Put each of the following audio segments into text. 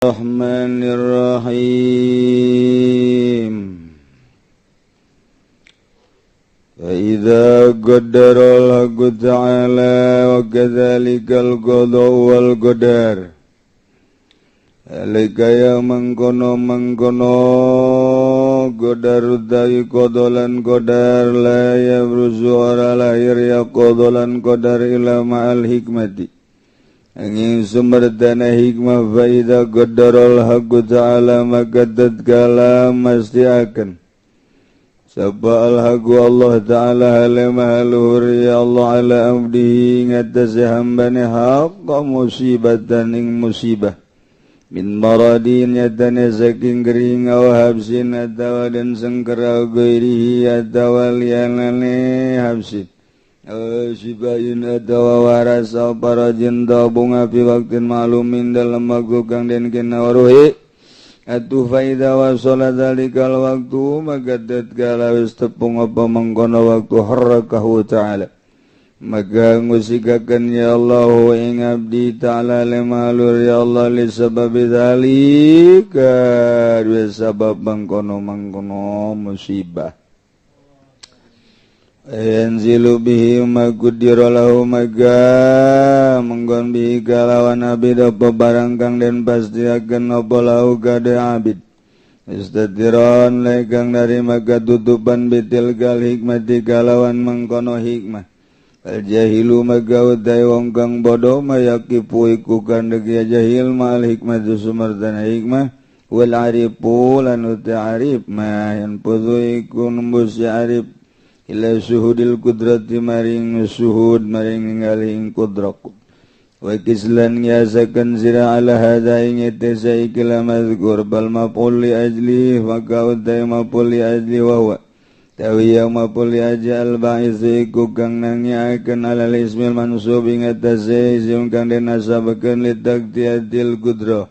الرحمن الرحيم فإذا قدر الحق تعالى وكذلك القضاء والقدر Alika mengkono mengkono qadar utawi qada lan qadar la yabruzu ora lahir ya qada lan qadar ila ma'al hikmati angin sumber dana hikmah. Fa idza qaddaral haqqu ta'ala, maka tatkala mesti akan sapa al haqqu Allah ta'ala halema haluhur ya Allah ala abdihi ngatasi hambane haqqa musibatan ing musibah min maradin nyatane saking gering aw habsin atawa dan sengkera ghairihi atawa lianane habsin sibain atawa waras aw parajin bunga fi waktin ma'lumin dalam waktu kang den kena waruhi atuh. Faida wasala dzalikal waktu, maka tatkala wis tepung apa mengkono waktu, harrakahu ta'ala, maka ngusikakan ya Allah ing abdi ta'ala lemalur ya Allah li sababi dzalika dua sabab mangkono mangkono musibah. Yanzilu bihi ma qaddara lahu, maka menggon bihi kalawan abid apa barang kang den pasti akan apa lahu kade abid istatiron lekang dari maka tutupan bitilkal hikmati kalawan mengkono hikmah. Al jahilu, maka utai wong kang bodoh, mayakifu iku kandeg ya jahil ma'al hikmah sumartana hikmah. Wal arifu lan utai arif ma yanfudhu iku nembus ya arif ila suhudil kudrati maring suhud maring ningali ing kudrat. Wa kislan yasakan zira ala hadza ing etesa ikla mazkur bal maf'ul li ajli, maka utai maf'ul li ajli wa huwa tawi yang maf'ul li ajli al ba'is iku kang nangiakeun alal ismil mansub ing atase isim kang den nasabakeun li taqdiyatil qudrah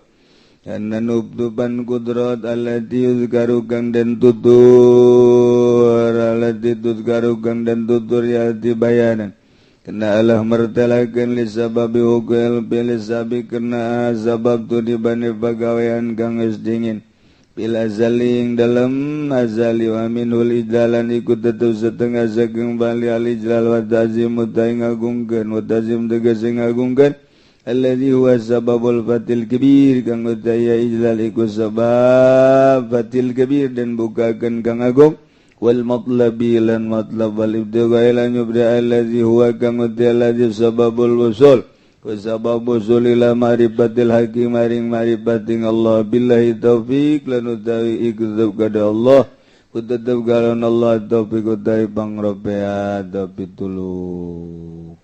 karena nutupan kudrat allati yuzkaru kang den tutur, allati tuzkaru kang den tutur ya bayanan kena Allah mertelakeun li sababi hukul bil sabi kena sabab tu dibani pagawean kang geus dingin bil azali ing dalem azali. Wa minhul ijlalan iku tetep setengah saking bali al ijlal wa ta'zim utai ngagungkeun, wa ta'zim tegese ngagungkeun, alladzi huwa sababul fatil kabir kang utai ijlal iku sabab fatil kabir dan bukakeun kang agung, wal matlabi lan matlab, wal ibtighai lan yubda, alladzi huwa kang utai alladzi sababul wusul wa sababu wusul ila ma'rifatil haqi maring ma'rifating Allah. Billahi taufik lan utawi iku tetep kada Allah ku tetep kalawan Allah taufik utawi pangropea pitulung.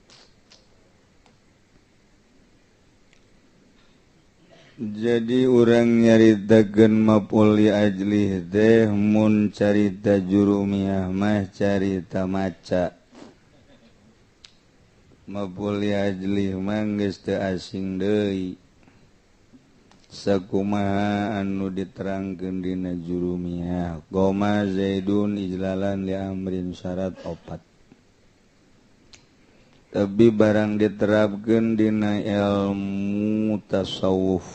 Jadi urang nyaritakeun maf'ul li ajlih teh mun carita jurumiyah mah carita maca. Maf'ul li ajlih mah geus teu asing deui. Sakumaha anu diterangkeun dina jurumiyah. Qoma Zaidun ijlalan li amrin syarat opat. Tapi barang diterapkeun dina ilmu tasawuf,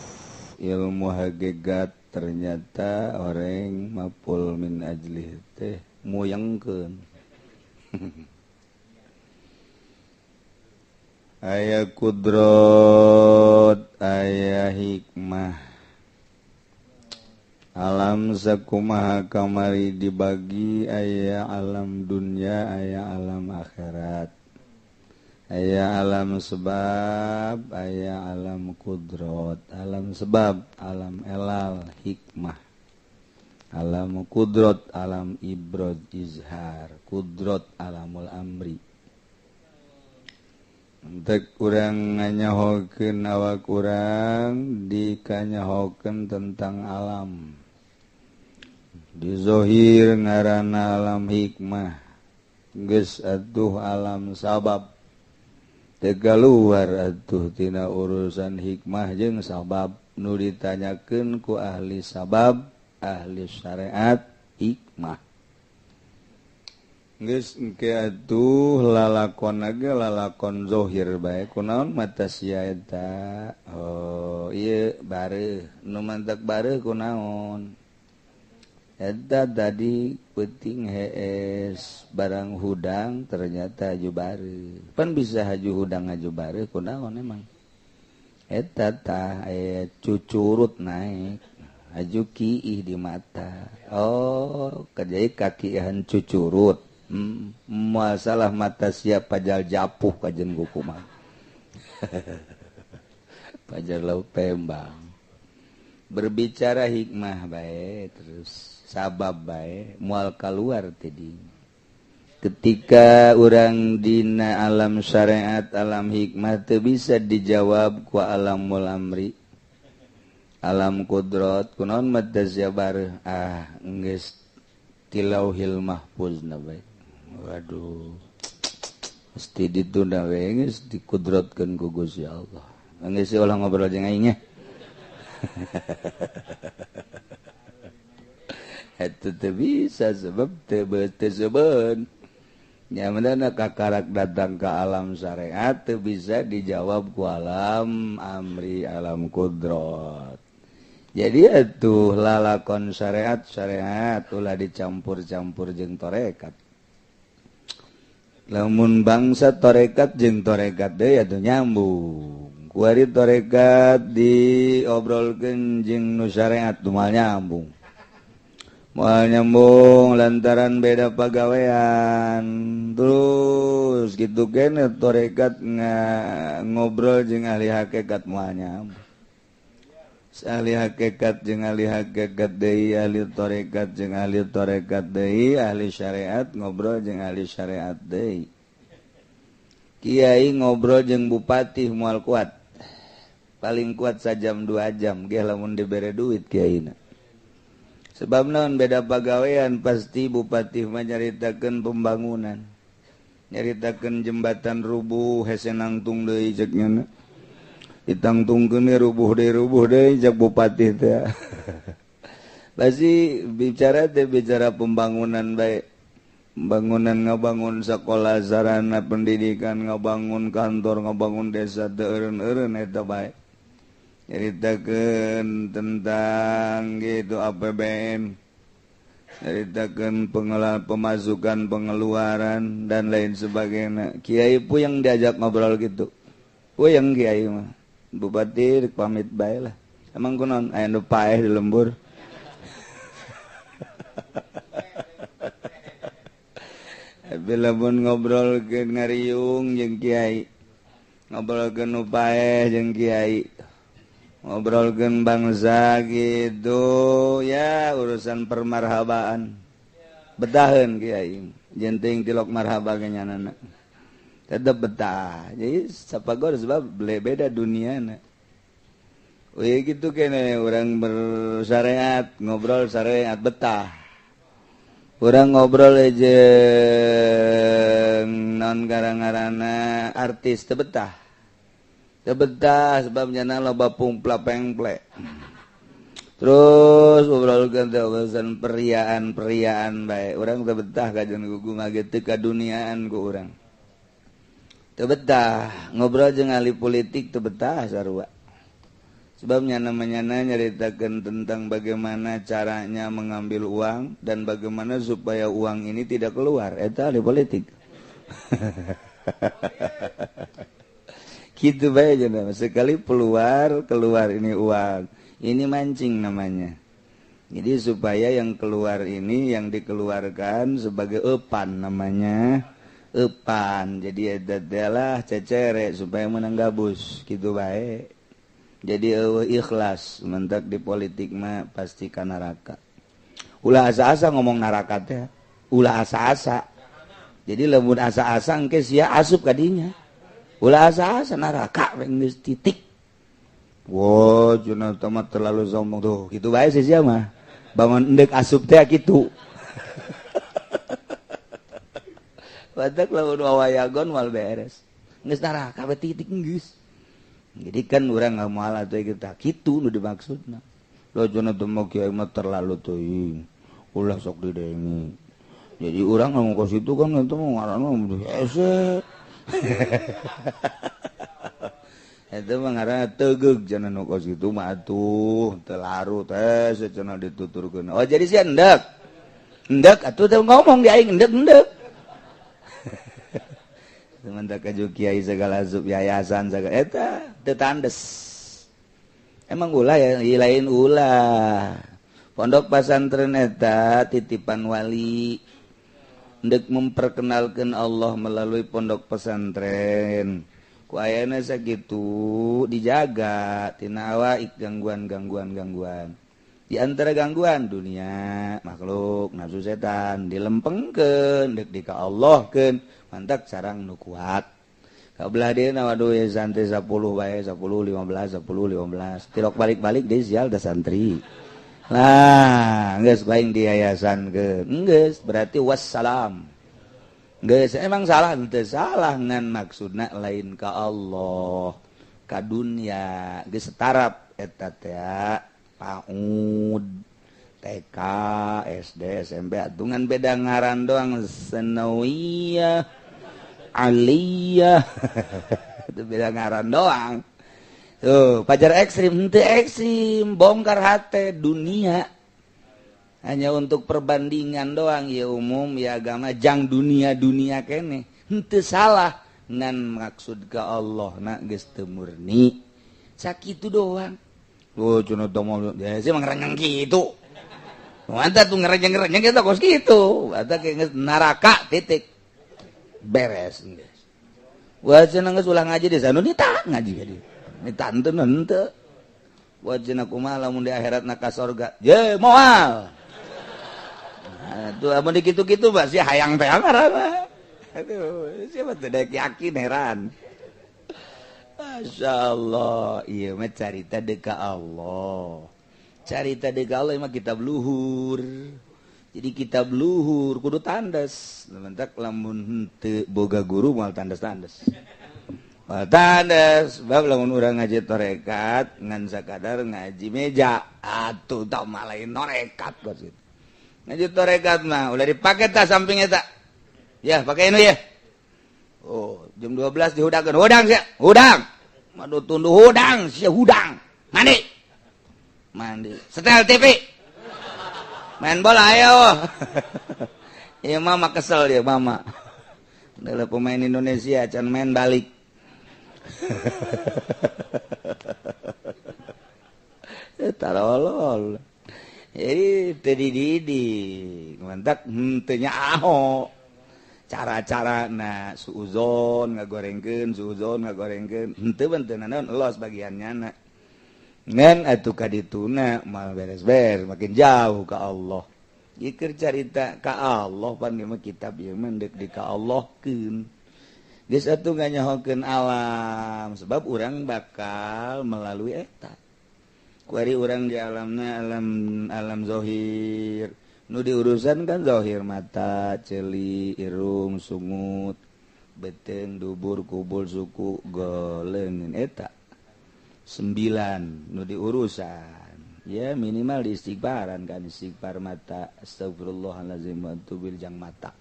ilmu hakikat, ternyata orang maf'ul min ajlih teh muyangkeun. Aya kudrot, aya hikmah. Alam sakumaha kamari dibagi aya alam dunia, aya alam akhirat, aya alam sebab, aya alam kudrot. Alam sebab, alam elal, hikmah. Alam kudrot, alam ibrod, izhar. Kudrot, alamul amri. Entek kurang nganyahokeun awak kurang dikanyahokeun tentang alam. Di zohir ngaranna alam hikmah. Geus atuh alam sabab. Teu kaluar atuh tina urusan hikmah jeung sabab nu ditanyakeun ku ahli sabab, ahli syariat, hikmah. Geus engke atuh lalakon ge lalakon zohir bae kunaon mata sia eta. Oh ieu bareuh nu mantak bareuh kunaon eta tadi peuting hees barang hudang ternyata haju bareuh. Pan bisa haju hudang haju bareuh kunaon emang eta tah aya cucurut naik haju kiih di mata. Oh kerjai kakihan cucurut. Masalah mata siap pajal japuh kajen kukuman. Pajar lau pembang. Berbicara hikmah bae terus sabab bae moal keluar tadi. Ketika urang dina alam syariat alam hikmah teu bisa dijawab ku alamul amri. Alam kudrat kunaon mata sia bareuh ah geus tilauhil mahfuz na bae. Waduh, mesti ditunda we geus dikudratkeun ku Gusti Allah. Geus ulah ngobrol jeung aing nya. Eta teu bisa sebab teu teu nya mendana kakarak datang ke alam syariat teu bisa dijawab ku alam amri alam kudrat. Jadi atuh lalakon syariat syariat ulah dicampur-campur jeung tarekat. Lamun bangsa tarekat jeung tarekat deui atuh nyambung. Kuari tarekat diobrolkeun jeung nu syariat moal nyambung. Moal nyambung lantaran beda pagawean. Terus kitu keneh tarekat ngobrol jeung ahli hakikat moal nyambung. Ahli hakikat jeung ahli hakikat deui, ahli tarekat jeung ahli tarekat deui, ahli syariat ngobrol jeung ahli syariat deui. Kiai ngobrol jeung bupati moal kuat. Paling kuat sajam 2 jam ge lamun dibere duit kiaina. Sebab naon beda pagawean pasti bupati mah nyaritakeun pembangunan. Nyaritakeun jembatan rubuh hese nangtung deui ceuk nya. Ditangtungkeun rubuh deui cek bupati teh. Pasti bicara teh bicara pembangunan bae. Pembangunan ngabangun sekolah, sarana pendidikan, ngabangun kantor, ngabangun desa teu eureun-eureun eta bae. Nyaritakeun tentang gitu APBN. Nyaritakeun pemasukan, pengeluaran dan lain sebagainya. Kiai puyeng diajak ngobrol gitu. Puyeng kiai mah. Bupati pamit bae lah. Emang kunaon aya nu paeh di lembur. Bila pun ngobrolkeun ngariung jeung kiai, ngobrolkeun nu paeh jeung kiai, ngobrolkeun bangsa gitu ya urusan permarhabaan. Betaheun kiai, jenting tilok marhaba ge nyanana. Tetep betah. Jadi sapagor sebab beda duniana. Wih gitu kene orang bersyariat, ngobrol syariat betah. Orang ngobrol jeung non garang-garana artis teu betah. Teu betah sebab nyana loba pungpla pengple. Terus ngobrolkeun teh urusan periaan-periaan bae. Urang teu betah kajen gugu mah teu kaduniaan ku urang. Teu betah ngobrol jeung ahli politik teu betah sarua. Sebabnya namanya nyaritakeun tentang bagaimana caranya mengambil uang dan bagaimana supaya uang ini tidak keluar. Eta ahli politik. Gitu bae cenah. Sekali keluar ini uang. Ini mancing namanya. Jadi supaya yang keluar ini yang dikeluarkan sebagai epan namanya. Epan. Jadi adalah cecere supaya menang gabus gitu bae. Jadi ikhlas mentak di politik mah pasti ka neraka. Ulah asa-asa ngomong neraka teh. Ulah asa-asa. Jadi lamun asa-asa engke sia asup ka dinya. Ulah asa-asa neraka geus titik. Wah, cenah mah terlalu sombong tuh. Kitu bae sih sia mah. Bangun endek asup teh kitu. Badak lamun wawayagon moal beres. Geus neraka we titik geus. Jadi kan orang nggak mau atuh kita kitu nu dimaksudna. Lo cenah teu mah kiai mah terlalu teuing. Ulah sok didengi. Jadi urang ngomong kos itu kan itu mau ngaranna hese. Eta mah ngaranna tegeug cenah nu kos kitu mah atuh teu larut hese cenah dituturkeun. Oh jadi sia endek. Endek atuh teu ngomong di aing endek-endek. Sementara kaju kiai segala sub yayasan segala eta teu tandes. Emang ulah ya lain ulah. Pondok pesantren eta titipan wali. Ndek memperkenalkan Allah melalui pondok pesantren. Ku ayana sakitu dijaga tina awaik gangguan-gangguan gangguan. Di antara gangguan dunia, makhluk, nafsu setan dilempengkeun deuk di ka Allahkeun, mantak sarang nu kuat. Kabelah dieuna waduh ya santri 10 bae, 10 15 10 15. Tilok balik-balik deui sial da santri. Lah, geus baing di yayasan ke. Geus berarti wassalam. Geus emang salah henteu salah ngan maksudna lain ka Allah, ka dunia. Geus setarap eta teh PAUD, TK, SD, SMP atungan beda ngaran doang senawiyah, aliyah. Itu beda ngaran doang. Tuh, pajar ekstrim, henteu ekstrim, bongkar hate dunia. Hanya untuk perbandingan doang ya umum ya agama jang dunia-dunia kene. Henteu salah ngan maksud ka Allah na geus teu murni. Sakitu doang. Oh, cenah teh mah ya sih mah ngerenyeng kitu. Mantap tuh ngerenyeng-ngerenyeng kita kos kitu. Eta geus neraka titik. Beres geus. Wah cenah geus ulah ngaji di sana ni tak ngaji ka dieu. Ni tante henteu. Wah cenah kumaha lamun di akhirat na ka sorga. Ye moal. Nah, tuh amun dikitu-kitu mah sia hayang teh ngaranna. Aduh, siapa teh daek yakin heran. Masya Allah, iya mah carita deka Allah. Carita deka Allah mah kitab luhur. Jadi kitab luhur kudu tandes. Mentak lamun henteu boga guru moal tandes-tandes. Moal tandes, sebab lamun urang ngaji tarekat ngan sakadar ngaji meja, atuh tah mah lain tarekat kos kitu. Ngaji tarekat mah ulah dipake tah samping eta. Ya, pakai ini ya. Oh, jam 12 dihudangkeun. Hudang sia, hudang. Madu tunduh hudang, sia hudang. Mandi. Mandi. Setel TV. Main bola ayo. Ya mama kesel ya mama. Adalah pemain Indonesia can main balik. Tarolol. Jadi teu dididik, mantak henteu nyaho. Cara-cara na suuzon ngagorengkeun, suuzon ngagorengkeun, henteu benteu naon los bagiannya na. Ngan atuh ka dituna mal beres-beres makin jauh ka Allah. Ieu keur carita ka Allah pan ieu mah kitab ieu mah deuk di ka Allahkeun. Geus atuh nganyahokeun alam sebab urang bakal melalui eta. Kuari urang di alamna alam alam zahir. Nu diurusan kan zahir mata, ceuli, irung, sungut, beteng, dubur, kubul, suku, goleungeun eta. 9 nu diurusan. Ya minimal di istighfaran kan istighfar mata astagfirullahalazim wa atubu jang mata.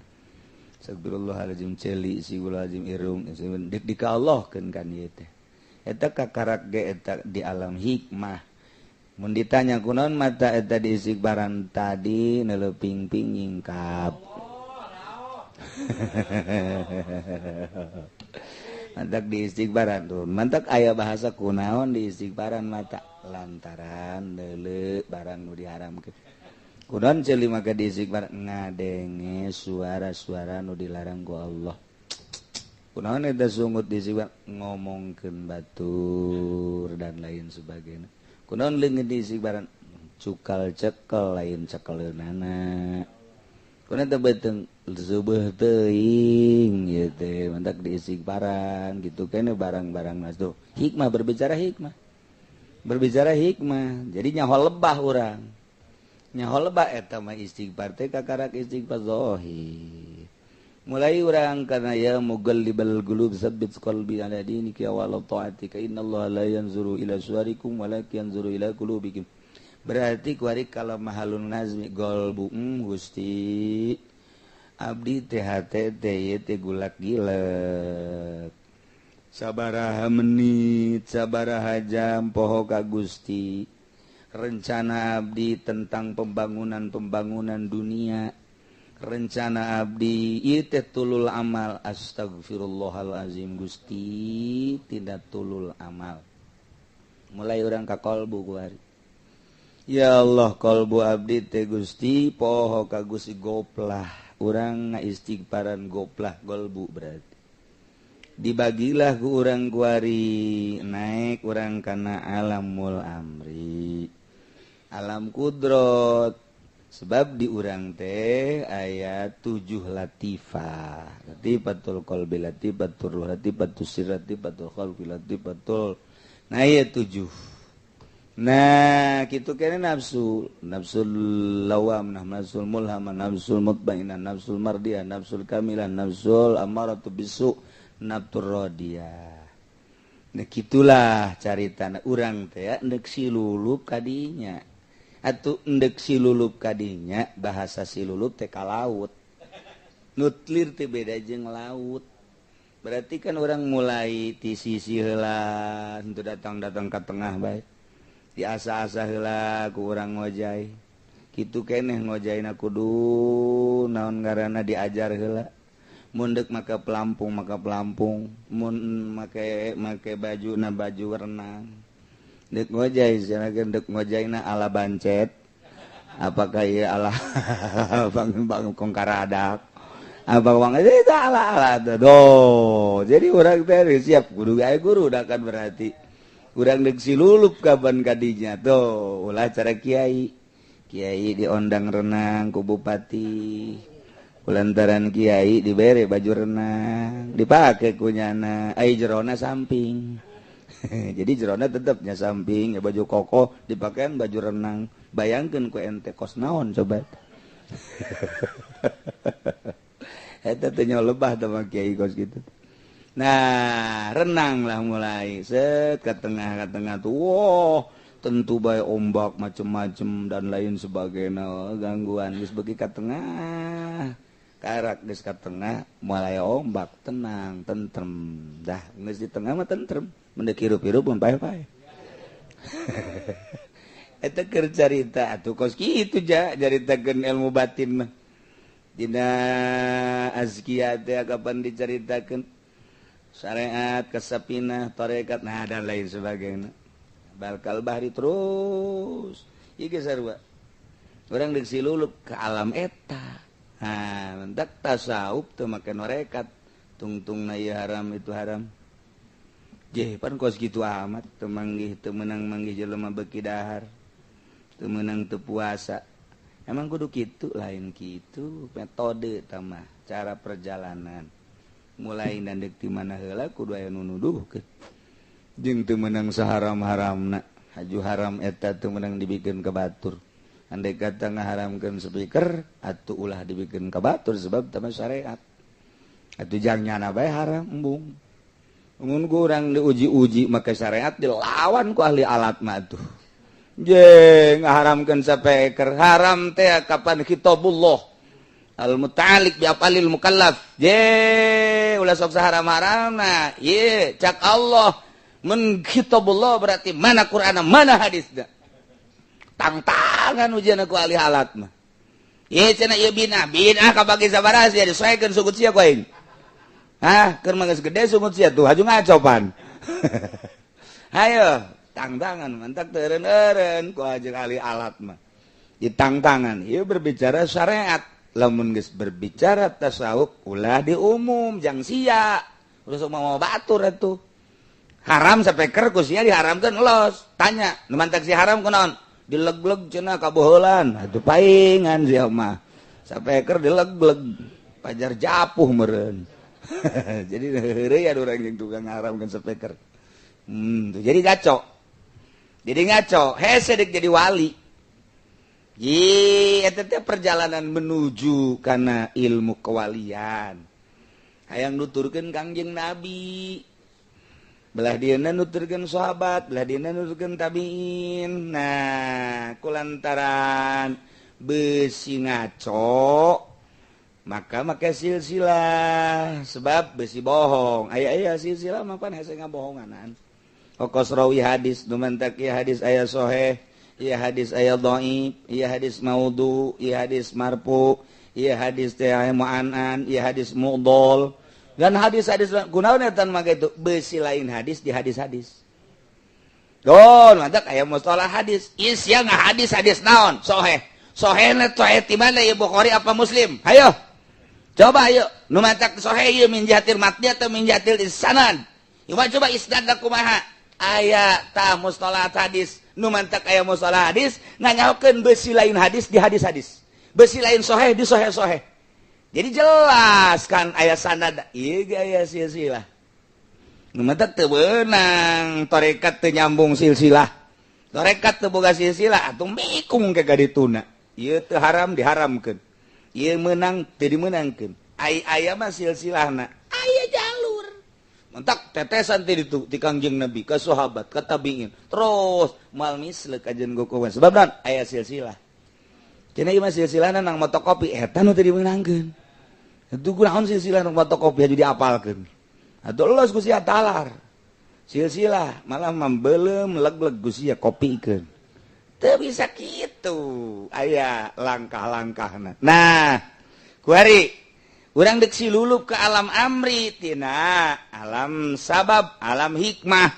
Astagfirullahalazim ceuli, astagfirullahalazim irung, dik di ka Allah keun kan ieu teh. Eta kakarak ge eta di alam hikmah. Mun ditanya kunaon mata eta di istighfaran tadi neuleuping-ping nyingkap. Mantak di istighfaran tuh. Mantak aya bahasa kunaon di istighfaran mata lantaran neuleu barang nu diharamkeun. Kunaon ceuli maka di istighfar ngadenge suara-suara nu dilarang ku Allah. Kunaon eta sungut di istighfar ngomongkeun batur dan lain sebagainya. Kunaon leungeun di istighfaran cukal cekel lain cekeleunana. Kunaon teh beuteung seubeuh teuing ieu teh mantak di istighfaran gitu kene barang-barang mas tuh. Hikmah berbicara hikmah. Berbicara hikmah. Jadi nyaho lebah urang. Nyaho lebah eta mah istighfar teh kakarak istighfar zahir. Mulai urang karena ya mugallibal qulub sabbit qalbi ala dinika wa ala ta'atika innallaha la yanzuru ila suwarikum walakin yanzuru ila qulubikum. Berarti kuari kalau mahalun nazmi golbu Gusti Abdi teh hate teh ieu teh gulak gilek. Sabaraha menit, sabaraha jam poho ka Gusti. Rencana abdi tentang pembangunan-pembangunan dunia. Rencana abdi ieu teh tulul amal. Astagfirullahalazim Gusti, tidak tulul amal. Mulai urang ka kolbu kuari. Ya Allah kolbu abdi teh Gusti poho ka Gusti goplah. Urang ngaistighfaran goplah golbu berarti. Dibagilah ku urang kuari naik urang kana alamul amri. Alam kudrot. Sebab di urang teh aya 7 latifah. Latifatul qalbi, latifatul ruh, latifatul sir, latifatul khalqi, latifatul. Nah ieu 7. Nah kitu kene nafsu, nafsul lawam, nafsul mulhamah, nafsul mutmainah, nafsul mardiyah, nafsul kamilah, nafsul amaratu bisu, nafsul radiyah. Nah kitulah caritana urang teh endek silulup kadinya. Atuh endek silulup kadinya, bahasa silulup teh ka laut. Nutlir teh beda jeung laut. Berarti kan orang mulai ti sisi heula henteu datang-datang ka tengah bae. Diasa-asa heula ku urang ngojay. Kitu keneh ngojayna kudu naon ngaranna diajar heula. Mun deuk make pelampung maka pelampung, mun make make bajuna baju renang. Deuk ngojay cenah deuk ngojayna ala bancet. Apakah ieu ala bang bang kongkaradak. Abang bang itu ala ala doh. Jadi urang teh siap guru aya guru dah kan berarti. Urang deuk silulup kapan kadinya tuh ulah cara kiai. Kiai diondang renang ku bupati. Kulantaran kiai dibere baju renang, dipake ku nyana, ai jerona samping. Jadi jerona tetepnya samping, ya baju koko dipakean baju renang. Bayangkeun ku ente kos naon coba. Eta teh lebah teh mah kiai kos gitu. Nah, renang lah mulai set ke tengah tuh. Wow, tentu bae ombak macem-macem dan lain sebagainya gangguan geus beuki ka tengah. Karak geus ka tengah mulai ombak tenang, tentrem. Dah geus di tengah mah tentrem, mendek hirup-hirup mun pae-pae. Eta keur carita atuh kos kitu ja caritakeun ilmu batin mah. Dina azkiyah teh kapan dicaritakeun syariat, kesapinah, tarekat, nah dan lain sebagainya. Balkal bahri terus. Ieu geus sarua. Urang deuk silulup ke alam eta. Nah, mentak tasawuf teu make norekat. Tungtungna ieu haram itu haram. Jeh pan kos kitu amat teu manggih teu meunang manggih jelema beuki dahar. Teu meunang teu puasa. Emang kudu kitu lain kitu metode tah mah cara perjalanan. Mulai nandek ti mana heula kudu aya nu nuduhkeun. Jeung teu meunang saharam-haramna. Haju haram eta teu meunang dibikeun ka batur. Andai kata ngaharamkeun speaker atuh ulah dibikeun ka batur sebab teh syariat. Atuh jang nyana bae haram embung. Mun urang diuji-uji make syariat dilawan ku ahli alat mah atuh. Jeung ngaharamkeun speaker haram teh kapan kitabullah al muta'alliq bi afalil mukallaf. Je ulah sok saharam-haramna. Ye cak Allah mun kitabullah berarti mana Qur'an mana hadisna. Tangtangan ujian ku ahli alat mah. Ye cenah ieu binah, binah kabagi sabaraha sia disoekeun sungut sia ku aing. Hah, keur mah geus gede sungut sia tuh haju ngacopan. Hayo, tangtangan mantak teu eureun-eureun ku ajeung ahli alat mah. Ditangtangan, ieu berbicara syariat. Lamun geus berbicara tasawuf ulah diumum jang sia. Ulah sok mau batur atuh. Haram sapeker ku sia diharamkeun los. Tanya, nu mantak si haram kunaon? Dileg-leg cenah kaboheulan. Atuh paingan sia mah. Sapeker dileg-leg pajar japuh meureun. Jadi heureuy aya urang jeung tukang ngaharamkeun speaker. Tuh jadi ngaco. Jadi ngaco, hese deuk jadi wali. Ye, eta teh perjalanan menuju kana ilmu kewalian. Hayang nuturkeun Kangjeng Nabi. Belah dieuna nuturkeun sahabat, belah dieuna nuturkeun tabiin. Nah, kulantaran besi ngaco Maka make silsilah sebab besi bohong. Aya aya silsilah mah pan hese ngabohonganan. Okos rawi hadis nu mantak ieu hadis aya sahih, ieu hadis aya dhaif, ieu hadis maudhu, ieu hadis marfu, ieu hadis teh aya mu'anan, ieu hadis mudhol. Dan hadis-hadis kunaon eta mah kitu besi lain hadis di hadis-hadis. Don, mantak aya mustalah hadis. Ieu sia hadis hadis naon? Sahih. Sahihna sahih ti mana ieu Bukhari apa Muslim? Hayo. Coba ayo, nu mantak sahih ieu min jihatil matni atau min jihatil sanad. Coba coba isnadna kumaha? Aya tah mustalah hadis, nu mantak aya mustalah hadis nganyahokeun besi lain hadis di hadis-hadis. Besi lain sahih di sahih-sahih. Jadi jelas kan aya sanad, ieu ge aya silsilah. Nu mantak teu beunang tarekat teu nyambung silsilah. Tarekat teu boga silsilah atuh mikung ke ka dituna. Ieu teu haram diharamkeun. Ieu menang teu dimenangkeun. Ai aya mah silsilahna, aya jalur. Mentak tetesan ti ditu ti Kangjeng Nabi ka sahabat ka tabiin. Terus moal misleuk ajeun gokowan. Sebab naon? Aya silsilah. Cenah ieu mah silsilahna nang motokopi eta nu teu dimenangkeun. Itu kunaon silsilah nang motokopi jadi diapalkeun. Atuh los ku sia talar. Silsilah malah membelem leg-leg ku sia kopikeun. Teu bisa kitu. Aya langkah-langkahna. Nah, kuari urang deuk silulup ke alam amri tina alam sabab, alam hikmah.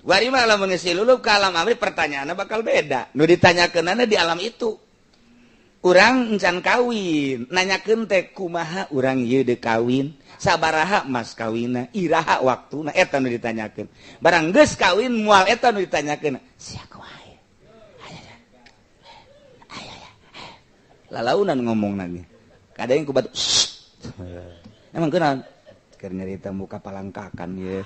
Kuari mah lamun silulup ke alam amri pertanyaanna bakal beda. Nu ditanyakeunana di alam itu. Urang encan kawin, nanyakeun teh kumaha urang ieu deuk kawin, sabaraha mas kawinna, iraha waktuna eta nu ditanyakeun. Barang geus kawin moal eta nu ditanyakeun. Sia kumaha? Lalaunan ngomong lagi. Kadang ku batu. Emang kenal? Keur nyarita muka palangkakan ye.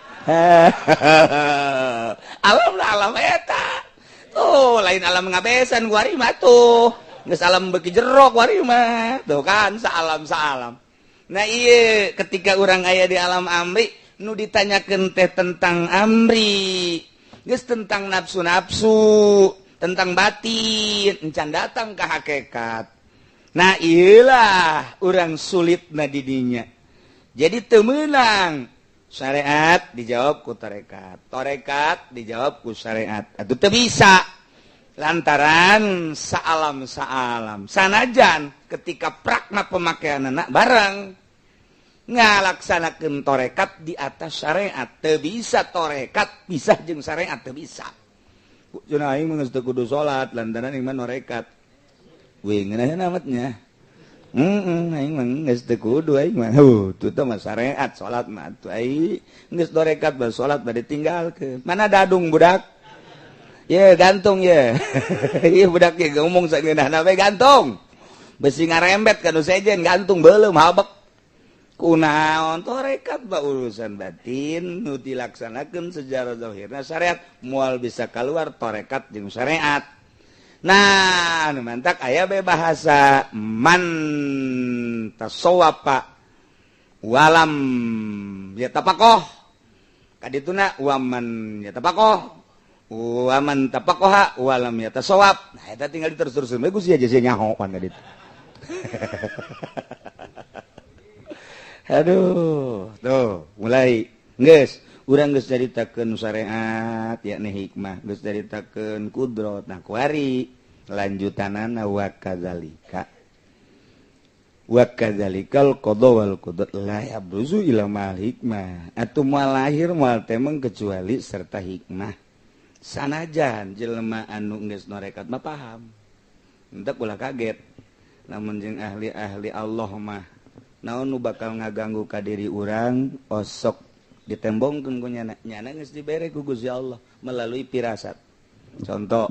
Alam alam eta. Tuh lain alam ngabesan kuari mah tuh. Geus alam beuki jero kuari mah. Tuh kan saalam saalam. Nah iya ketika urang aya di alam amri nu ditanyakeun teh tentang amri. Geus tentang nafsu-nafsu, tentang batin, encan datang ke hakikat. Nah iyalah orang sulit na didinya. Jadi temenang syariat dijawab ku tarekat, tarekat dijawab ku syariat. Atuh teu bisa lantaran saalam saalam. Sanajan ketika prakna pemakaian anak bareng ngalaksanakeun tarekat di atas syariat, teu bisa tarekat pisah jeung syariat teu bisa. Cenah aing mah geus teu kudu salat lantaran aing mah norekat. Wih, ngeunah amatnya. Aing mah geus teu kudu aing mah. Tuh teh mah syariat salat mah atuh aing geus dorekat bae salat bade ditinggalkeun. Mana dadung budak? Ye gantung ye. Ieu budak ye ngomong sageunahna we gantung. Besi ngarembet ka nu sejen gantung beuleum habek. Kunaon torekat ba urusan batin nu dilaksanakeun secara zahirna syariat moal bisa keluar torekat jeung syariat. Nah, nu mantak aya be bahasa man tasawwafa walam yatafaqqah. Kadituna waman yatafaqqah waman tafaqqaha walam yatasawwab. Nah, eta tinggal diterus-teruseun we ku sia sia nyaho pan kaditu. Aduh, tuh mulai geus urang geus caritakeun syariat yakni hikmah, geus caritakeun kudrat. Nah, kuari lanjutanana wa kadzalika. Wa kadzalikal qada wal qudrat la yabruzu ila mal hikmah. Atuh moal lahir moal temeng kecuali serta hikmah. Sanajan jelema anu geus norekat mah paham. Henteu ulah kaget. Lamun jeung ahli-ahli Allah mah naon nu bakal ngaganggu ka diri urang osok ditembongkeun ku nyana, nyana geus dibere ku Gusti Allah melalui pirasat. Contoh,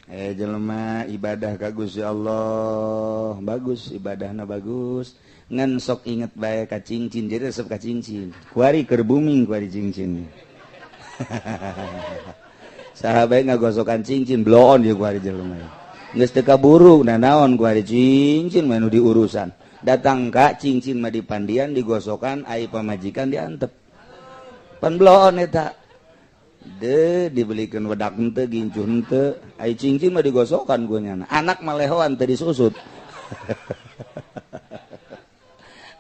jelema ibadah ka Gusti Allah, bagus ibadahna bagus, ngan sok inget bae ka cincin, jadi resep ka cincin. Kuari keur booming kuari cincin. Saha bae ngagosokan cincin bloon ieu kuari jelema. Geus teu kaburu nah naon kuari cincin mah nu diurusan. Datang ka cincin mah dipandian digosokan ai pamajikan diantep. Pan bloon eta. De dibelikan wedak henteu gincu henteu ai cincin mah digosokan ku nyana. Anak mah lehoan teu disusut.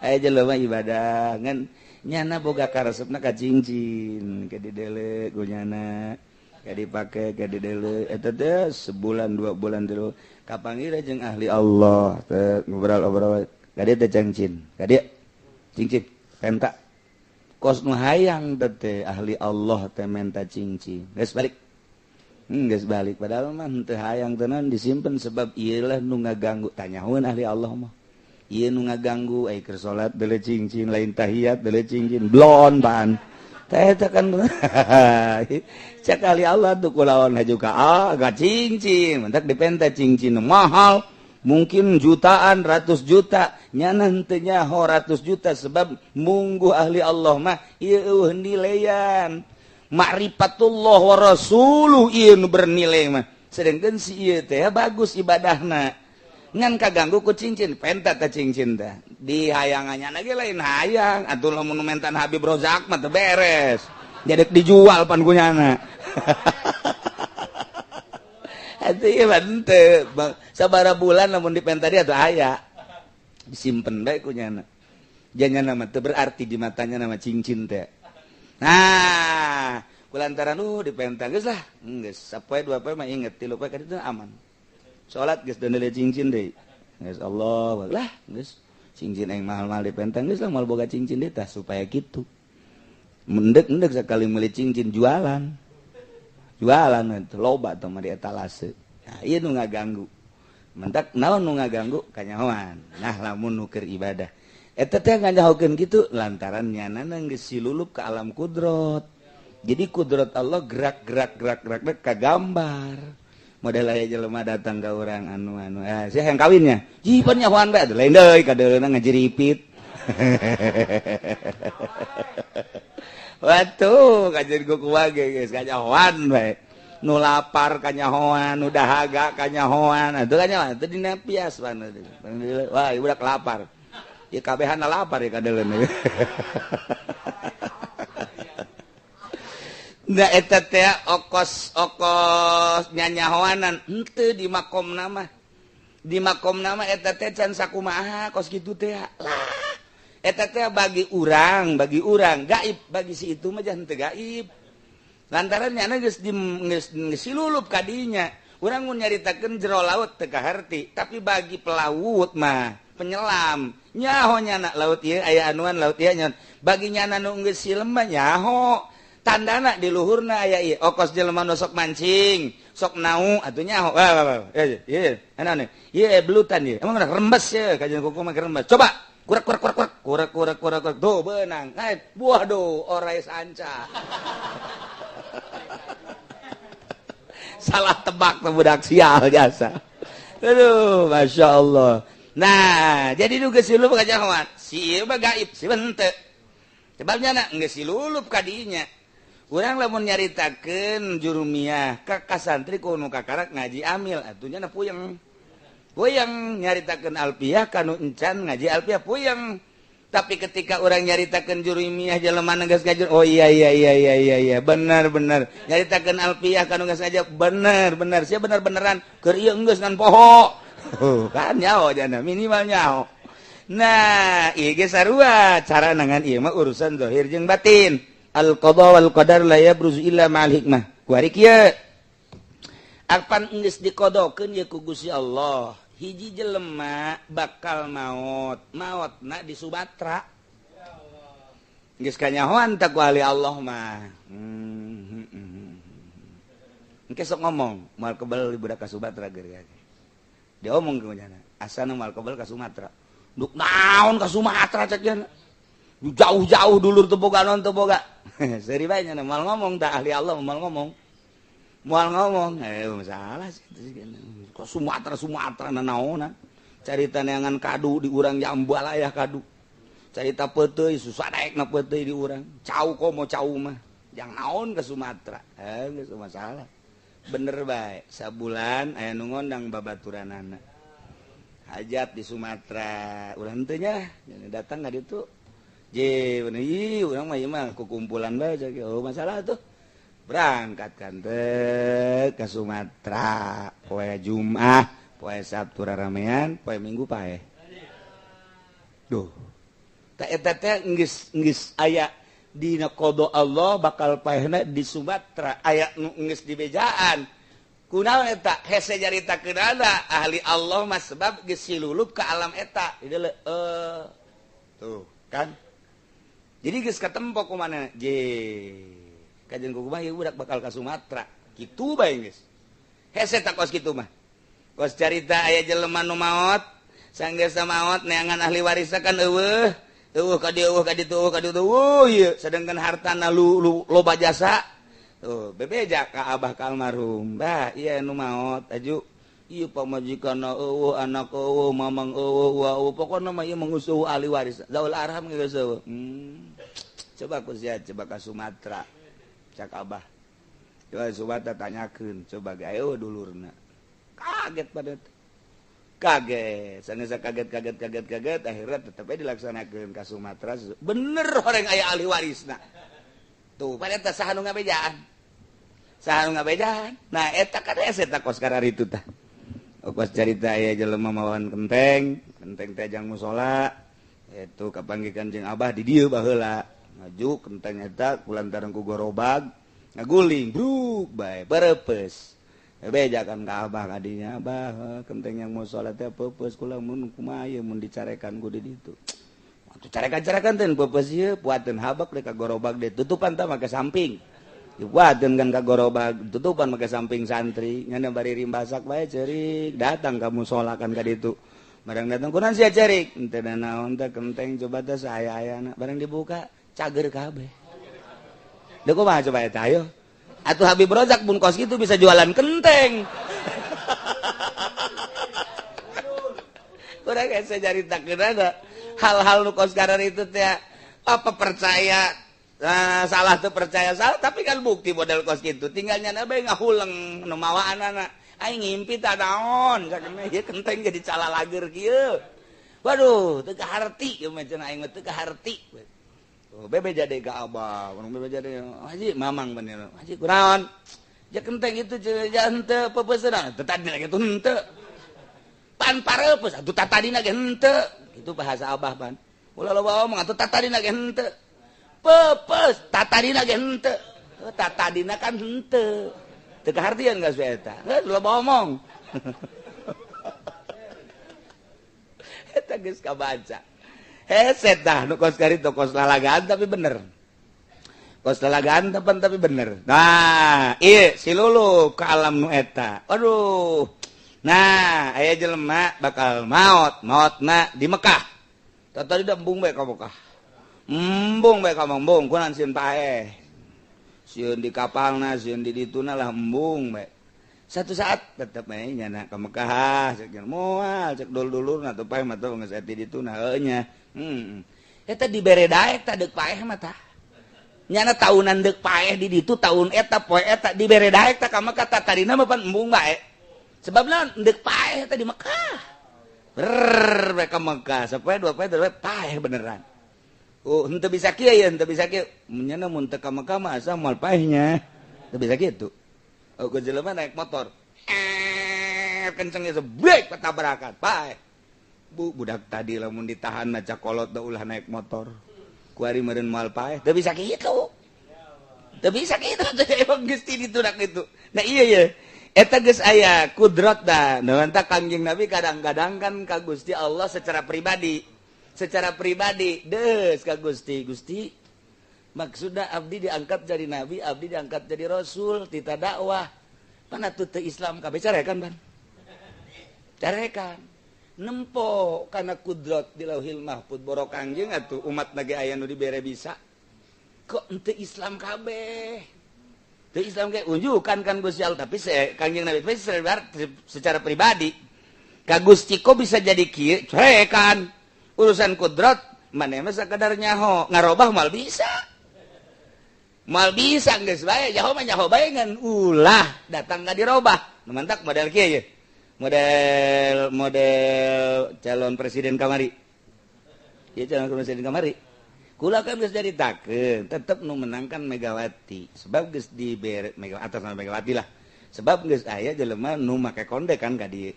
Aya jelema ibadah ngan nyana boga karesepna ka cincin, ke didele ku nyana, ke dipake, ke didele. Eta teh sebulan 2 bulan dulu kapanggih jeung ahli Allah teh, ngobrol-ngobrol ka dieu teh, cincin ka dieu, cincin penta kos nu hayang teh. Ahli Allah teh menta cincin, geus balik. Geus balik, padahal mah teu hayang tenan, disimpen sebab ieu lah nu ngaganggu. Tanyaheun ahli Allah mah, ieu nu ngaganggu ai keur salat deuleu cincin, lain tahiyat deuleu cincin, blon pan teh eta kan. Cek ahli Allah tuh, kulawan haju ka ah ga cincin, mentak dipenta cincin mahal, mungkin jutaan, ratus juta. Nyana henteu nyaho ratus juta, sebab mungguh ahli Allah mah ieu nilaian ma'rifatullah wa rasuluh, ieu nu bernilai mah. Sedangkan si ieu teh bagus ibadahna ngan kaganggu ku cincin, penta teh cincin teh di hayangannya lagi, lain hayang atuh. Lamun mentan Habib Rozak mah teu beres, jadi dijual pan ku nyana. Atuh ieu mah henteu sabara bulan lamun dipenta dia atuh aya, disimpen bae ku nyana. Janya nama teu berarti di matanya nama cincin teh. Nah, kulantaran dipenta, geus lah, geus sapoe 2 poe mah inget, 3 poe ka ditu aman. Salat geus deuleu cincin deui, geus Allah lah, geus cincin yang mahal-mahal dipenta, geus lah, moal boga cincin deui tah. Supaya kitu mendek-mendek sekali meuli cincin, jualan jualan itu loba tuh mah di etalase. Nah, ieu nu ngaganggu, mentak naon nu ngaganggu kanyahoan. Nah, lamun nu keur ibadah eta teh nganyahokeun kitu lantaran nyana geus silulup ke alam kudrot. Jadi kudrot Allah gerak gerak gerak gerak gerak kagambar. Model aya jelema datang ke orang anu anu eh sia yang kawinnya jipan nyahoan bae, lain deui kadeuleuna ngajiripit. Watuh kajian ku kuwage geus kanyahoan bae, nu lapar kanyahoan, nu dahaga kanyahoan, atuh kanyahoan teu dina pias. Wah, ieu budak lapar ya, kabehana lapar ya kadeuleuna. Nah, eta teh okos okos nyanyahoanan henteu di makom nama. Di makom nama eta teh can sakumaha kos kitu teh lah. Eta teh bagi urang gaib, bagi si itu mah henteu gaib. Lantaran nyana geus di geus silulup kadinya. Urang mun nyaritakeun jero laut teu kaharti, tapi bagi pelaut mah, penyelam, nyaho nyana laut ieu aya anuan, laut ieu nyaho. Bagi nyana nu geus silem mah nyaho tandana di luhurna aya ieu. Okos jelema nu sok mancing, sok nau atuh nyaho. Wah wah wah, ieu anu ieu belutan ieu emang rembes ya, kajian kuku mah rembes. Coba kurak kurak kurak kurak kurak kurak kurak kurak, tuh benang, eh buah do orai sanca. Salah tebak tuh budak sial jasa. Aduh, masya Allah. Nah, jadi nu geus silulup kanyahoan si ieu mah gaib, si henteu, sebabnya na geus silulup kadinya. Urang lamun nyaritakeun jurumiyah ka kasantri ku nu kakarak ngaji amil atuh nya puyeng puyeng, nyaritakeun alfiah kanu encan ngaji alfiah puyeng. Tapi ketika orang nyaritakeun jurumiyah, jelema geus ngaji, "Oh iya iya iya iya iya iya, benar benar." Nyaritakeun alfiah kanu geus ngaji, "Bener bener sia, bener beneran keur ieu geus ngan poho." Kan nyaho jana, minimal nyaho. Nah, ieu ge sarua cara nangan, ieu mah urusan zahir jeung batin. Al qada wal qadar la yabruzu illa ma'al hikmah. Kuari kieu, apan geus dikodokeun ye ku Gusti Allah, hiji jelema bakal maot, maotna di Sumatera, geus kanyahoan tak ku ahli Allah mah. Engke sok ngomong moal kebel budak ka Sumatera geus dia omong ke nyana, asana moal kebel ka Sumatera. Duk naon ka Sumatera, cek jana, jauh-jauh dulur teu boga non teu boga. Seri bae nyana moal ngomong tak ahli Allah, moal ngomong, moal ngomong. Eh, masalah sih kok Sumatera Sumatera nanaonan, carita neangan kadu di urang jambalaya, kadu carita peuteuy susah daek na peuteuy di urang cau, komo cau mah jang naon ke Sumatera. Eh, geus masalah bener bae. Sabulan aya nu ngondang babaturanana hajat di Sumatera, urang teh nya datang ka ditu je bener, ih urang mah ieu mah kukumpulan bae. Oh, masalah tuh berangkat kan teh ke Sumatera poe Jumat, poe Sabtu ramean, poe Minggu paeh. Duh. Ta eta teh geus geus aya dina qada Allah bakal paehna di Sumatera aya nu geus dibejaan. Kunaon eta hese nyaritakeunana ahli Allah mah sebab geus silulup ka alam eta. Tuh kan. Jadi geus katempo kumaha je. Kajian kumaha ieu budak bakal ka Sumatera. Kitu bae geus. Hese tak kos kitu mah. Kos carita aya jelema nu maot, sanggeus maot neangan ahli waris kan eueuh. Eueuh ka dieu, eueuh ka ditu, eueuh ka ditu. Wuh ieu sedangkan hartana lu loba jasa. Tuh, bebeja ka abah ka almarhum. Bah, ieu nu maot aju. Ieu pamajikanna eueuh, anak eueuh, mamang eueuh, wa eueuh. Pokona mah ieu mengusuh ahli waris. Zaul arham geus eueuh. Coba ku sia coba ka Sumatera. Cak abah. Coba Sumatera tanyakeun, coba ge eueuh dulurna. Kaget pada kaget, sanggeus kaget kaget kaget kaget akhirnya tetep we dilaksanakeun ka Sumatera. Bener horeng aya ahli warisna. Tuh, pada eta saha nu ngabejaan. Saha nu ngabejaan. Nah, eta kan hese tah kos kararitu tah. Kos carita aya jelema mawan kenteng, kenteng teh jang musala. Itu kapanggikan jeung abah di dieu baheula. Maju kenteng eta kulantaran ku gorobag, ngaguling bruk bae pereupes. Bejakan ka abah kadinya, abah kenteng yang musala teh peupeus kula mun kumaha ieu mun dicarekan ku di ditu. Atuh carekan-carekan teh peupeus ieu puateun habak deui ka gorobag deui tutupan tah make samping. Dibuateun kan ka gorobag tutupan make samping santri nya bari rimbasak bae ceurik datang ka musala kan ka ditu. Barang datang kunaon sia ceurik? Henteu naon teh kenteng coba teh saaya-ayana barang dibuka cager kabeh. Deuk kumaha coba eta ayo. Atuh Habib Rozak pun kos gitu bisa jualan kenteng. Kurang hese nyaritakeun hal-hal nu kos karar itu teh apa percaya nah, salah tuh percaya salah tapi kan bukti model kos gitu tinggal nyana bae ngahuleng nu mawaanana aing ngimpi tah naon sakena ieu kenteng jadi cala lager kieu. Waduh teu kaharti ieu mah cenah aing mah teu kaharti. Oh, bebe jadi ka abah, urang bebe jadi haji mamang bener. Haji kunaon? Ja kenteng itu ja henteu peupeusna. Teu tadi lagi tuh henteu. Pan pareupes atuh tatadina ge henteu. Kitu bahasa abah pan. Ulah loba omong atuh tatadina ge henteu. Peupeus tatadina ge henteu. Tatadina kan henteu. Teu kahartian geus eta. Geus loba omong. Eta geus kabaca. Hese tah nu kos kari kos lalagaan tapi bener. Kos lalagaan tepan tapi bener. Nah, ieu si Lulu ke alam nu eta. Aduh. Nah, aya jelema bakal maot, maotna di Mekah. Tadi da embung bae ka Mekah. Embung bae ka embung kunaon sieun paeh. Sieun di kapalna, sieun di dituna lah embung bae. Satu saat tetep bae nyana ka Mekah, cek moal, cek dulur-dulurna teu paeh mah teu geus di dituna heuh nya. Eta dibere daek tah deuk paeh mah tah. Nyana taunan deuk paeh di ditu taun eta poe eta dibere daek tah ka Mekah tah tadina mah pan embung bae. Sebabna deuk paeh eta di Mekah. Brrr bae ka Mekah sapoe dua poe teh paeh beneran. Oh, henteu bisa kieu ya, henteu bisa kieu. Nyana mun teu ka Mekah mah asa moal paehnya. Teu bisa kitu. Oh, ke jelema naik motor. Kencengnya sebrek ketabrakan, paeh. Bu, budak tadi lamun ditahan maca kolot da ulah naik motor. Kuari meureun moal paeh. Teu bisa kitu. Teu bisa kitu emang geus ti ditu dak kitu. Nah iya ya. Eta geus aya kudrat da. Nah mantap Kangjeng Nabi kadang-kadang kan ka Gusti Allah secara pribadi. Secara pribadi deus ka Gusti. Gusti maksudna abdi diangkat jadi nabi, abdi diangkat jadi rasul, tita dakwah. Mana tuh teu Islam kabeh carekan ban. Carekan. Nempo kana kudrat di Lauhil Mahfud boro Kangjeng atuh umat nage aya nu dibere bisa. Kok henteu Islam kabeh? Teu Islam ge unjukan kan Gusti Allah tapi Kangjeng Nabi secara pribadi ka Gusti kok bisa jadi kieu carekan. Urusan kudrat maneh mah sakadar nyaho ngarobah moal bisa. Moal bisa geus bae nyaho mah nyaho bae ngan ulah datang ka dirobah. Nu mantak model kieu ye. Model model calon presiden kamari. Ieu calon presiden kamari. Kula kan geus nyaritakeun, tetep nu menangkan Megawati. Sebab geus dibere Megawati atas nama Megawati lah. Sebab geus aya jelema nu make konde kan ka dieu.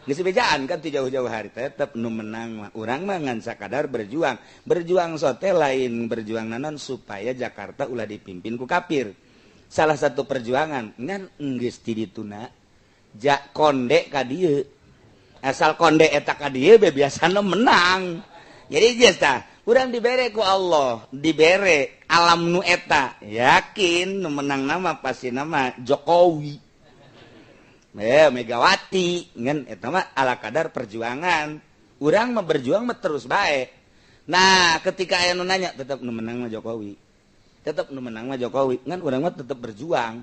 Geus bejaan kan ti jauh-jauh hari tetep nu menang mah urang mah ngan sakadar berjuang. Berjuang sote lain berjuang nanon supaya Jakarta ulah dipimpin ku kafir. Salah satu perjuangan ngan geus ti dituna ja konde ka dieu. Asal konde eta ka dieu be biasana menang. Jadi geus tah urang dibere ku Allah, dibere alam nu eta, yakin nu menang nama pasti nama Jokowi. Megawati ngan eta mah ala kadar perjuangan. Urang mah berjuang mah terus bae. Nah, ketika aya nu nanya tetep nu menang mah Jokowi. Tetep nu menang mah Jokowi. Ngan urang mah tetep berjuang.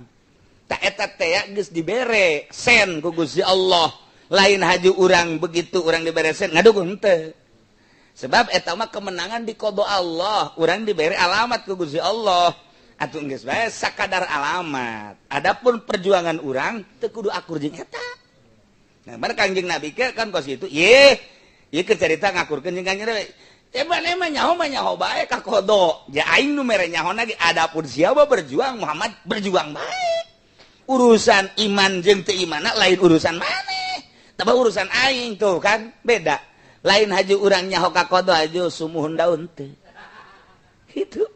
Ta eta teh geus dibere sen ku Gusti Allah. Lain haju urang begitu urang dibere sen ngadukung henteu. Sebab eta mah kemenangan di qada Allah, urang dibere alamat ku Gusti Allah. Atuh geus bae sakadar alamat. Adapun perjuangan urang teu kudu akur jeung eta. Nah, bar Kangjeng Nabi ke kan kos kitu, ye, ieu keur carita ngakurkeun jeung Kangjeng Nabi. Teh mah nyaho bae ka kodo. Ja aing nu mere nyaho lagi adapun siapa berjuang Muhammad berjuang bae. Urusan iman jeung teu imanna lain urusan maneh. Tah urusan aing tuh kan beda. Lain haju urang nyaho ka kodo haju sumuhun daun teh. Itu.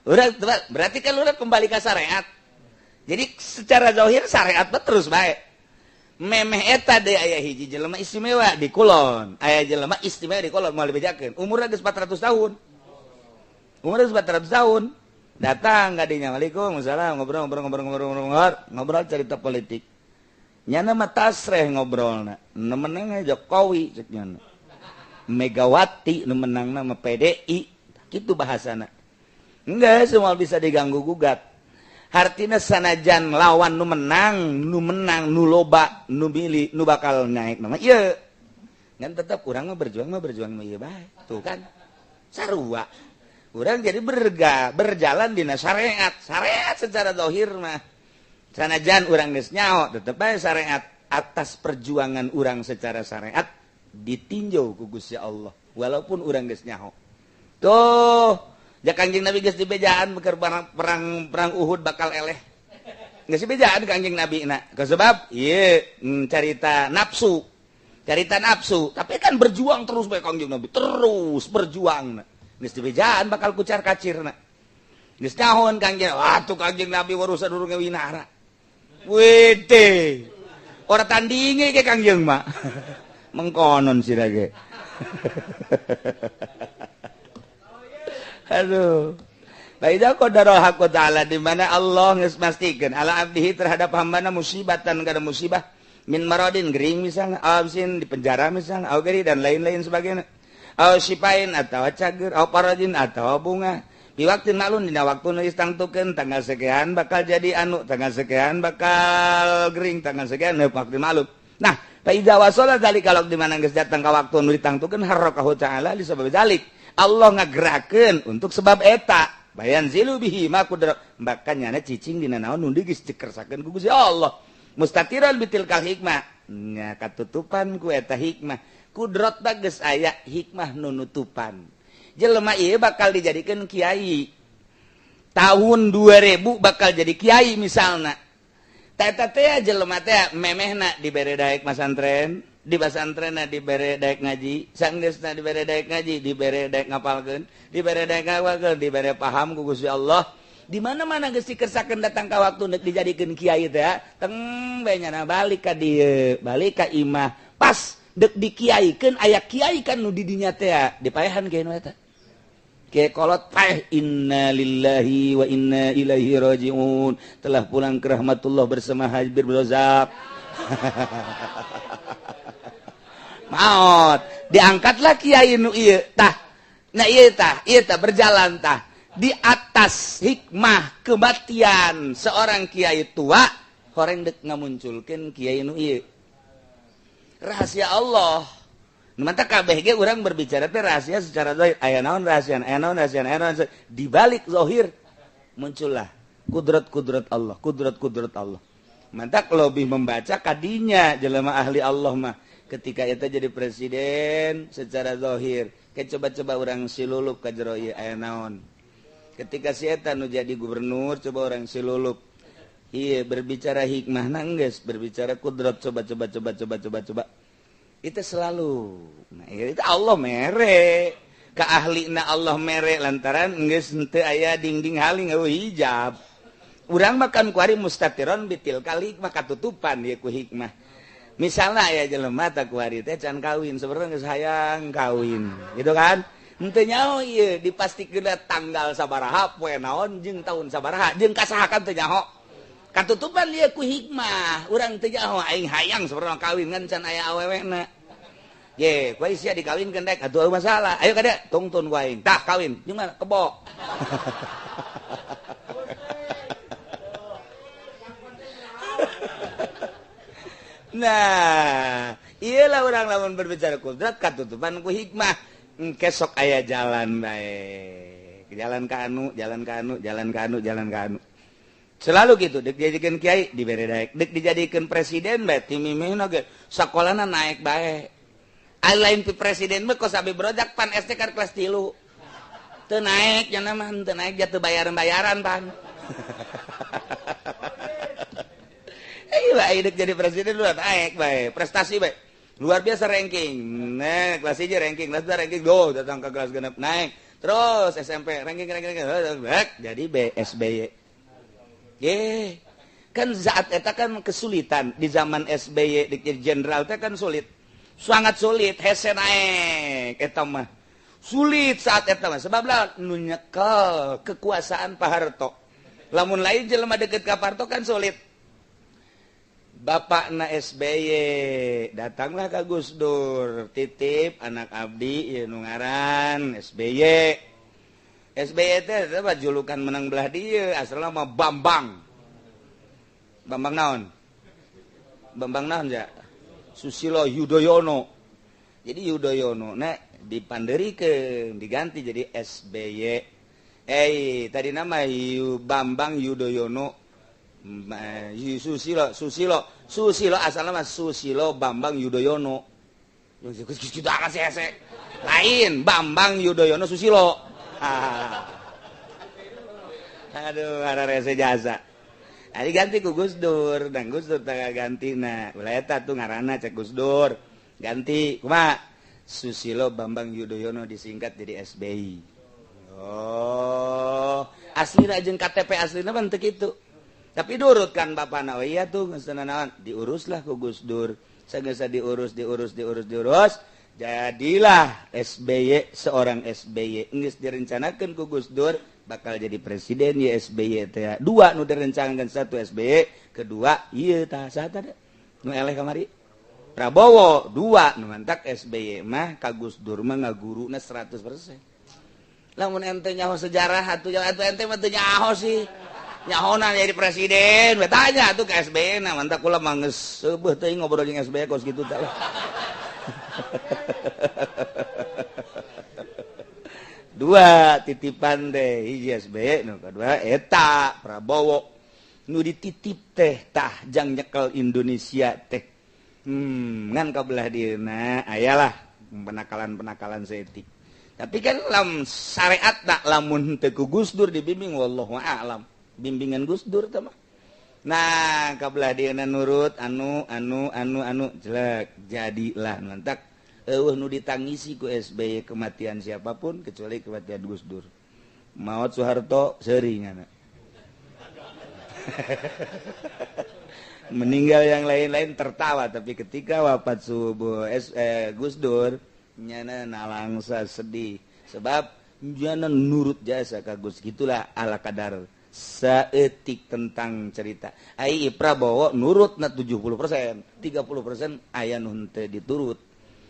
Urang berarti kan urang kembali ke syariat. Jadi secara zahir syariat terus baik. Memeh eta deui aya hiji jelema istimewa di kulon, aya jelema istimewa di kulon moal dibejakeun. Umurna geus 400 tahun. Umurna geus 400 tahun. Datang ka dinya, "Waalaikumsalam," ngobrol ngobrol ngobrol ngobrol ngobrol, ngobrol cerita politik. Nyana mah tasreh ngobrolna. Nu menang Jokowi cek nyana. Megawati nu menangna mah PDI. Kitu bahasana. Enggak, semua bisa diganggu gugat. Hartina sanajan lawan nu menang, nu loba, nu milih, nu bakal naik nama ieu. Ngan tetep urang mah berjuang mah ieu bae. Tuh kan. Sarua. Urang jadi berjalan dina syariat. Syariat secara zahir mah. Sanajan urang geus nyaho tetep bae syariat atas perjuangan urang secara syariat ditinjau ku Gusti Allah walaupun urang geus nyaho. Tuh. Ja Kangjeng Nabi geus dibejaan keur perang Uhud bakal eleh. Geus dibejaan Kangjeng Nabi na. Sebab ieu carita nafsu. Carita nafsu, tapi kan berjuang terus bae Kangjeng Nabi, terus berjuang na. Geus dibejaan bakal kucar-kacirna. Geus nyahoan Kangjeng, wah tuh Kangjeng Nabi warusan urang winara. Wede. Ora tandinge ge Kangjeng mah. Mengkonon sira ge. Aduh. Baida qadarul haqq ta'ala di mana Allah geus mastikeun ala abdihi terhadap hambana musibatan kana musibah min maradin gering misalnya, absin di penjara misalnya, au geri dan lain-lain sebagainya. Au sipain atau cager, au paradin atau bunga. Bi waktin maklun dina waktu nu tangtukeun tanggal sekian bakal jadi anu, tanggal sekian bakal gering, tanggal sekian waktu maklum. Nah, fa idza wasala dzalika di mana geus datang ka waktu nu ditangtukeun harakahu ta'ala li sabab dzalik. Allah ngagerakeun untuk sebab eta bayan zilu bihi ma qudra bahkan nyana cicing dina naon nu geus dikersakeun ku Gusti Allah mustatiran bitilkal hikmah nya katutupan ku eta hikmah kudrat geus aya hikmah nu nutupan jelema ieu bakal dijadikeun kiai tahun 2000 bakal jadi kiai misalna ta eta teh jelema teh memehna dibere daek masantren di pasantrenna dibere daek ngaji, sanggeusna dibere daek ngaji, dibere daek ngapalkeun, dibere daek ngapalkeun, dibere paham ku Gusti Allah. Di mana-mana geus dikersakeun datang ka waktu deuk dijadikeun kiai teh, teng bae nyana balik ka dieu, balik ka imah. Pas deuk dikiaikeun aya kiai kan nu di dinya teh, dipaehan kiai nu eta. Kiai kolot paeh innalillahi wa inna ilaihi rajiun, telah pulang ke rahmatullah bersama Habib Rozak. Maot diangkatlah kiai nu ieu tah. Nah ieu tah berjalan tah di atas hikmah kematian seorang kiai tua horeng dek ngamunculkeun kiai nu ieu. Rahasia Allah. Nu mantap kabeh ge urang berbicara teh rahasia secara zahir. Aya naon rahasia, aya naon rahasia, aya naon rahasia. Di balik zahir muncullah kudrat-kudrat Allah, kudrat-kudrat Allah. Mantak lebih membaca kadinya jelema ahli Allah mah. Ketika eta jadi presiden secara zahir, ke coba-coba orang silulup ka jero ieu aya naon. Ketika si eta nu jadi gubernur coba orang silulup. Iya berbicara hikmah nangges, berbicara kudrat coba coba coba coba coba coba. Itu selalu. Nah, itu Allah mere. Keahlina Allah mere lantaran geus henteu aya dinding haling eueuh hijab. Urang makan kuari mustatiron bitil kali maka tutupan ieu ku hikmah. Misalnya aya jelema tah kuari teh can kawin, sebenarnya geus hayang kawin, gitu kan? Henteu nyaho ieu dipastikeun tanggal sabaraha poe naon jeung tahun sabaraha jeung kasaha kan teu nyaho. Katutupan ieu ku hikmah, urang teu nyaho aing hayang sebenarnya kawin ngan can aya awewena. Ye, kuari sia dikawinkeun dek atuh masalah. Ayo kada tungtun ku aing. Tah kawin, jeung mana kebo. Nah, iyalah orang lamun berbicara kudrat katutupan ku hikmah. Engke sok aya jalan bae. Jalan ka anu, jalan ka anu, jalan ka anu, jalan ka anu. Selalu gitu, dek dijadikeun kiai dibere daek, dek dijadikeun presiden bae timimihna ge sakolana naik bae. Ai lain pi presiden mah kos abi brojak pan SD kan kelas 3. Teu naik nya mah teu naik jatuh bayaran-bayaran pan. Iya, dek jadi presiden lu naik bae, prestasi bae. Luar biasa ranking. Nah, kelas 1 ranking, kelas 2 ranking, go datang ke kelas genep naik. Terus SMP ranking ranking ranking, jadi BSBY. Ye. Kan saat eta kan kesulitan di zaman SBY di jenderal teh kan sulit. Sangat sulit hese naik eta mah. Sulit saat eta mah sebab lah nu nyekel kekuasaan Pak Harto. Lamun lain jelema deket ka Pak Harto kan sulit. Bapakna SBY datanglah ke Gus Dur, titip anak abdi ieu nu ngaran SBY. SBY teh julukan menang belah dieu, asalna mah Bambang. Bambang naon? Bambang naon ja? Susilo Yudhoyono. Jadi Yudhoyono na dipanderikeun, diganti jadi SBY. Tadi nama Bambang Yudhoyono Susilo, Susilo, Susilo asalna mah Susilo Bambang Yudhoyono. Lain Bambang Yudhoyono Susilo. Aduh, arese jasa. Ari ganti ku Gus Dur, dan Gus Dur teh ganti na. Ulah eta tuh ngaranna cek Gus Dur. Ganti kumaha? Susilo Bambang Yudhoyono disingkat jadi SBY. Oh, aslina jeung KTP aslina mah teu kitu. Tapi durut kan bapana, oh iya tuh geus naon, diuruslah ku Gus Dur. Sageus diurus, diurus, diurus, diurus, jadilah SBY, seorang SBY. Geus direncanakeun ku Gus Dur bakal jadi presiden ya SBY teh. Dua nu direncanakeun, satu SBY, kedua ieu tah saha teh nu eleh kamari? Prabowo. Dua nu mantak SBY mah ka Gus Dur mah ngaguruna 100%. Lamun ente nyaho sejarah atuh ente mah teu nyaho sih. Nyahona jadi presiden, we tanya tuh ke SBY na, mantap kula mah geus seubeut teuing ngobrol jeung SBY kos kitu tah. Dua titipan teh, hiji SBY nu kadua eta Prabowo. Nu dititip teh tah jang nyekel Indonesia teh. Ngan kabelah dieuna ayalah penakalan-penakalan saeutik. Tapi kan lam syariat tak lamun teu ku Gus Dur dibimbing wallahu a'lam. Bimbingan Gus Dur teh mah. Nah, kabelah dieuna nurut anu anu anu anu jelek jadilah mantak eueuh nu ditangisi ku SBY kematian siapapun kecuali kematian Gus Dur. Maot Soeharto seuri ngana. Meninggal yang lain-lain tertawa, tapi ketika wafat subuh Gus Dur nyana nalangsa sedih sebab nyana nurut jasa ka Gus. Gitulah ala kadar saeutik tentang cerita. Ai Prabowo nurut na 70%, 30% aya nu henteu diturut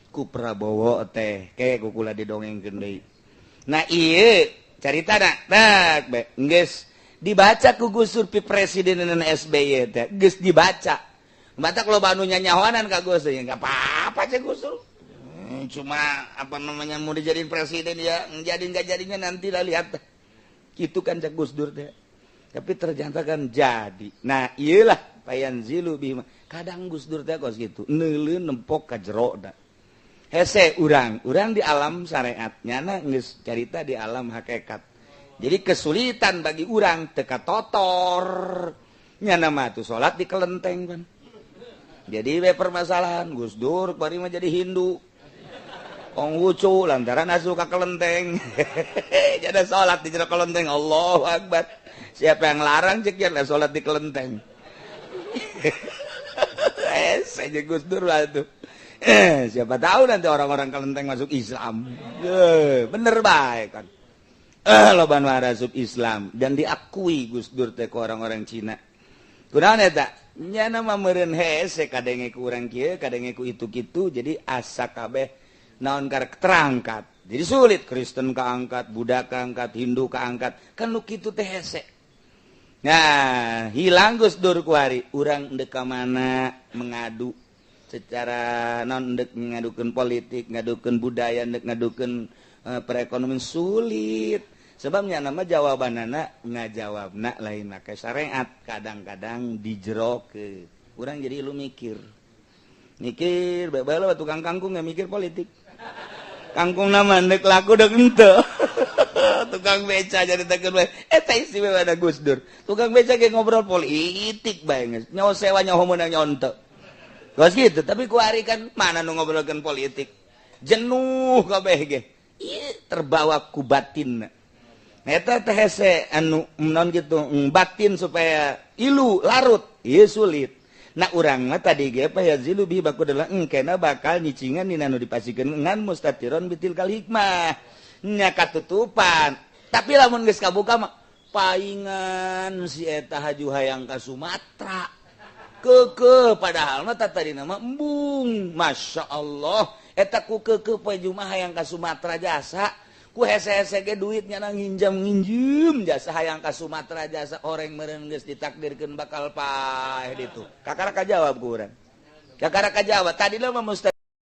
ku Prabowo teh ke ku kula didongengkeun deui. Nah ieu caritana tak be geus dibaca ku Gus Dur pi presiden SBY teh geus dibaca. Batak loba anu nyanyahoanan ka Gus Dur, ya enggak apa-apa cek Gus Dur. Cuma apa namanya mau dijadiin presiden ya, jadi enggak jadinya nanti lah lihat. Itu kan cek Gus Dur teh. Tapi ternyata kan jadi. Nah, iyalah payanzilu bima. Kadang Gus Dur teh kos gitu, neuleuh nempok ka jero da. Hese urang, urang di alam syariat, nyana geus carita di alam hakikat. Jadi kesulitan bagi urang teu katotor. Nyana mah tuh salat di kelenteng kan. Jadi we permasalahan Gus Dur bari mah jadi Hindu. Konghucu lantaran asup ka kelenteng. Jadi salat di jero kelenteng, Allahu Akbar. Siapa yang larang cek ya salat di kelenteng. Saja Gus Dur lah tuh. Siapa tahu nanti orang-orang kelenteng masuk Islam. Bener baik kan. Loba nu asup Islam dan diakui Gus Dur teh ku orang-orang Cina. Kunaon eta? Nya mah meureun hese kadenge ku urang kieu, kadenge ku itu kitu, jadi asa kabeh naon karek terangkat. Jadi sulit Kristen kaangkat, Buddha kaangkat, Hindu kaangkat, kan nu kitu teh hese. Nah, hilang Gus Dur kuari, urang ndek ka mana mengadu secara non ndek ngadukeun politik, ngadukeun budaya, ndek ngadukeun perekonomian sulit. Sebabnya nama jawabanana ngajawabna lain make syariat, kadang-kadang dijeroke. Urang jadi lu mikir. Mikir, bae tukang kangkung nggak mikir politik. Kangkung nama ndek laku dek henteu. Tukang beca jadi tekeun bae. Eta istimewa ada Gus Dur. Tukang beca ge ngobrol politik bae geus. Nyawa sewa nyaho meunang nyonte. Geus gitu, tapi ku ari kan mana nu ngobrolkeun politik. Jenuh kabeh ge. Ieu terbawa ku batin. Eta teh hese anu non gitu batin supaya ilu larut, ieu sulit. Nah urang mah tadi ge pa yazilu bi baku adalah engkena bakal nyicingan dina nu dipasikeun ngan mustatiron bitil kal hikmah. Nya katutupan. Tapi lamun geus kabuka mah paingan si eta haju hayang ka Sumatera. Kekeh padahal mah tadina mah embung. Masya Allah eta ku kekeh poe Jumaah hayang ka Sumatera jasa. Ku hese-hese ge duitnya nang nginjam-nginjem jasa hayang ka Sumatera jasa orang meureun geus ditakdirkeun bakal paeh ditu. Kakara kajawab ku urang. Kakara kajawab tadi mah mustatiron